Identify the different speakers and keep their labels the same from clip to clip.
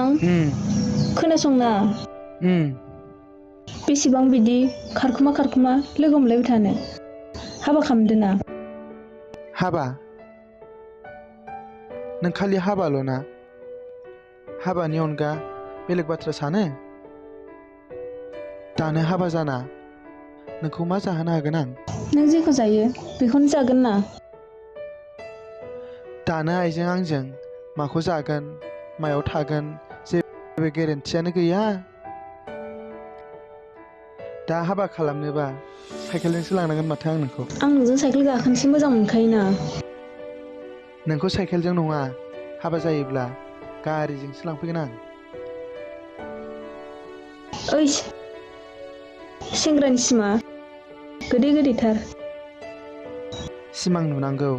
Speaker 1: अख्रां खोनासंना बेसेबां बिदि खारखुमा लोगो हमलायबाय थानो हाबा खालामदो ना
Speaker 2: हाबा नों खालि हाबाल' ना हाबानि अनगा बेलेग बाथ्रा सानो दानो हाबा जाना नोंखौ मा जाहोनो हागोन आं
Speaker 1: नों जेखौ जायो बेखौनो जागोन ना
Speaker 2: दानो आइजों आंजों माखौ जागोन मायाव थागोन जेबो गेरेन्थियानो गैया दा हाबा खालामनोबा साइकेलजोंसो लांनांगोन माथो आं नोंखौ
Speaker 1: आं नोंजों साइकेल गाखोनोसो मोजां मोनखायोना
Speaker 2: नोंखौ साइकेलजों नङा हाबा जायोब्ला गारिजोंसो लांफैगोन आं
Speaker 1: ओइ सेंग्रानि सिमा गोदैथार
Speaker 2: सिमां नुनांगौ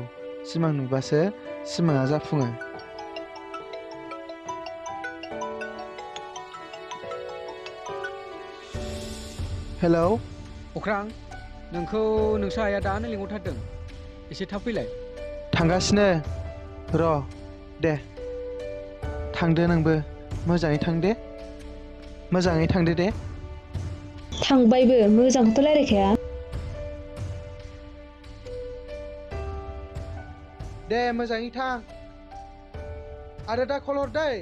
Speaker 2: सिमां नुबासो सिमाङा जाफुङो हेलौ
Speaker 3: अख्रां नोंखौ नोंसा आइया दानो लिंहरथारदों एसे थाब फैलाय
Speaker 2: थांगासिनो र' दे थांदो नोंबो मोजाङै थांदो दे
Speaker 1: थांबायबो मोजांखौथ' रायलायखाया
Speaker 2: दे मोजाङै थां आरो दा कल हर दै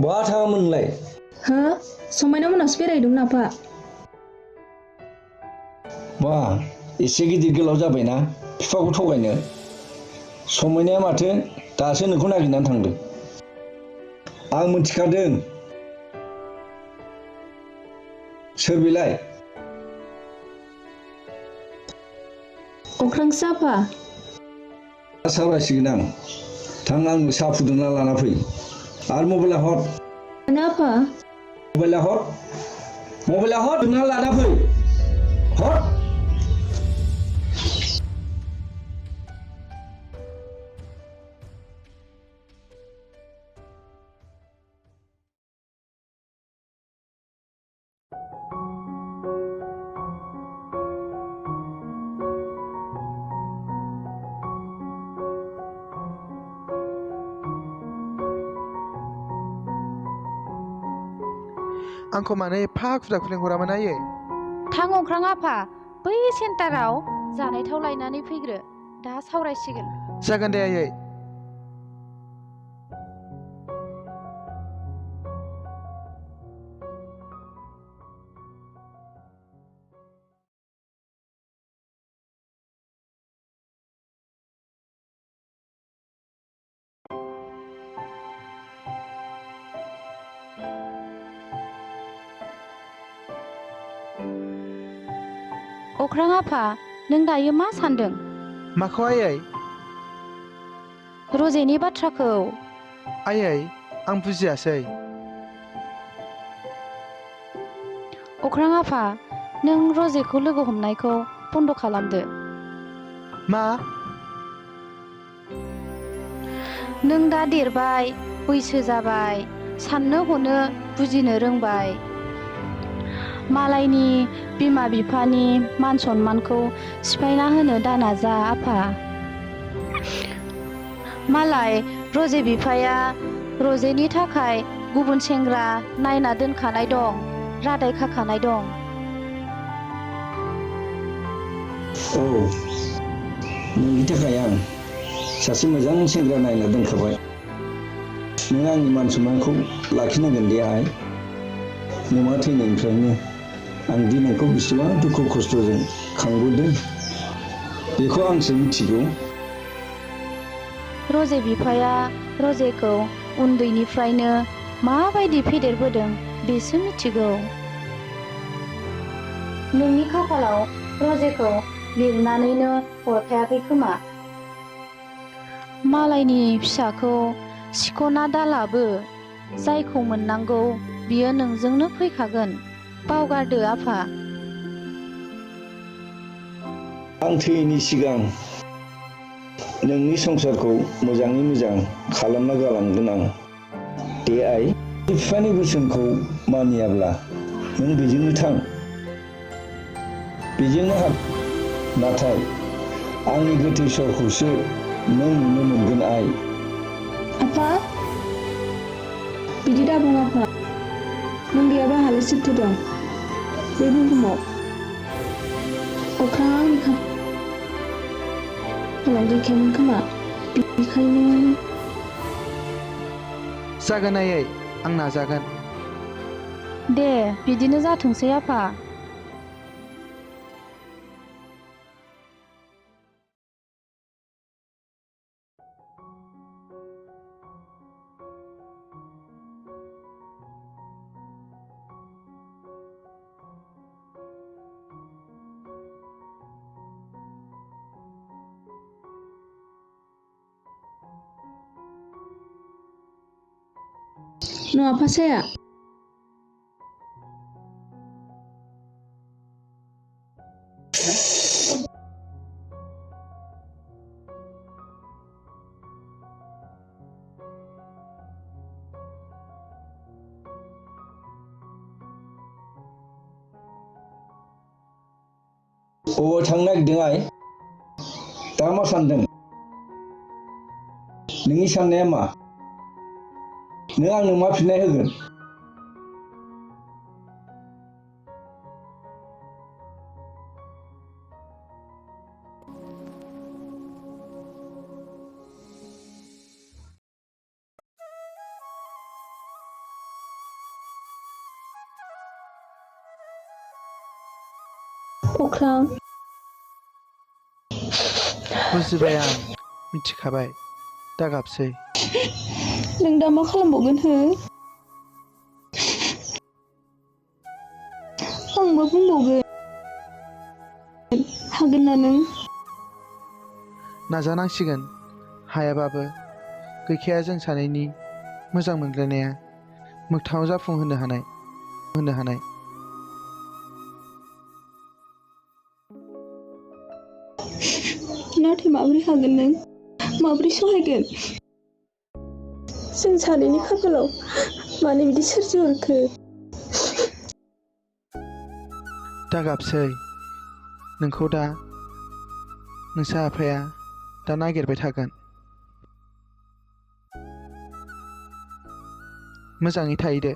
Speaker 4: बहा थाङामोन नोंलाय
Speaker 1: हो समायना मोनावसो बेरायहैदोंमोन आफा
Speaker 4: बा एसे गिदिर गोलाव जाबायना बिफाखौ थगायनो समायनाया माथो दासो नोंखौ नागिरनानै थांदों आं मिथिखादों सोर बेलाय
Speaker 1: अख्रांसो आफा
Speaker 4: दा सावरायसिगोन आं थां आंनो साहा फुदुंना लाना फै आरो मबाइला हर
Speaker 1: मानो आफा
Speaker 4: मबाइला हर फुदुंना लाना फै हर
Speaker 2: आंखौ मानो एफा खुदाखु लेंहरामोन आयै
Speaker 5: थां अख्रां आफा बै सेन्टाराव जानाय थाव लायनानै फैग्रो दा सावरायसिगोन
Speaker 2: जागोन दे आयै
Speaker 5: अख्रां आफा नों दायो मा सानदों
Speaker 2: माखौ आयै
Speaker 5: रजेनि बाथ्राखौ
Speaker 2: आयै आं बुजियासै
Speaker 5: अख्रां आफा नों रजेखौ लोगो हमनायखौ बन्द' खालामदो
Speaker 2: मा
Speaker 5: नों दा देरबाय बैसो जाबाय साननो हनो बुजिनो रोंबाय मालायनि बिमा बिफानि मान सनमानखौ सिफायना होनो दानाजा आफा मालाय रजे बिफाया रजेनि थाखाय गुबुन सेंग्रा नायना दोनखानाय दं रादाय खाखानाय दं
Speaker 4: औ नोंनि थाखाय आं सासे मोजां सेंग्रा नायना दोनखाबाय नों आंनि मान सन्मानखौ लाखिनांगोन दे आइ नोमा थैनायनिफ्रायनो आं दि नोंखौ बेसेबां दुखु खस्थ'जों खांबोदों बेखौ आंसो मिथिगौ
Speaker 5: रजे बिफाया रजेखौ उन्दैनिफ्रायनो माबायदि फेदेरबोदों बेसो मिथिगौ नोंनि खाफालाव रजेखौ लिरनानैनो हरखायाखै खोमा। मालायनि फिसाखौ सिख'ना दालाबो, जायखौ मोननांगौ बियो नोंजोंनो फैखागोन। बावगारदो आफा।
Speaker 4: आं थैयैनि सिगां नोंनि संसारखौ मोजाङै मोजां खालामना गालांगोन आं। दे आइ, बिफानि बोसोनखौ मानियाब्ला नों बेजोंनो थां, बेजोंनो हाब, नाथाय आंनि गोथै सहखौसो नों नुनो मोनगोन आइ।
Speaker 1: आफा, बिदि दाबुं आफा। नों गैयाबा आंहालाय सोरथो दं बे बुहुमाव? अख्राङा आंनि खाफालाव गैखायामोन खोमा, बेनिखायनो।
Speaker 2: जागोन आयै, आं नाजागोन।
Speaker 5: दे बिदिनो जाथोंसै आफा।
Speaker 1: न' आफा साया?
Speaker 4: बबाव थांनो नागिरदों आइ? दा मा सानदों? नोंनि साननाया मा? नों आंनो मा फिननाय होगोन?
Speaker 1: अख्रां,
Speaker 2: बुजिबाय आं, मिथिखाबाय, दागाबसै।
Speaker 1: नों दा मा खालामबावगोन हो? आं मा बुंबावगोन? हागोन ना नों?
Speaker 2: नाजानांसिगोन, हायाबाबो। गैखाया जों सानैनि मोजां मोनलायनाया मोगथाङाव जाफुंहोनो हानाय।
Speaker 1: नाथाय माबोरै हागोन नों? माबोरै सहायगोन? जों सानैनि खाफालाव मानो बिदि सोरजिहरखो?
Speaker 2: दागाबसै, नोंखौ दा नोंसा आफाया दा नागिरबाय थागोन। मोजाङै थाहैदो।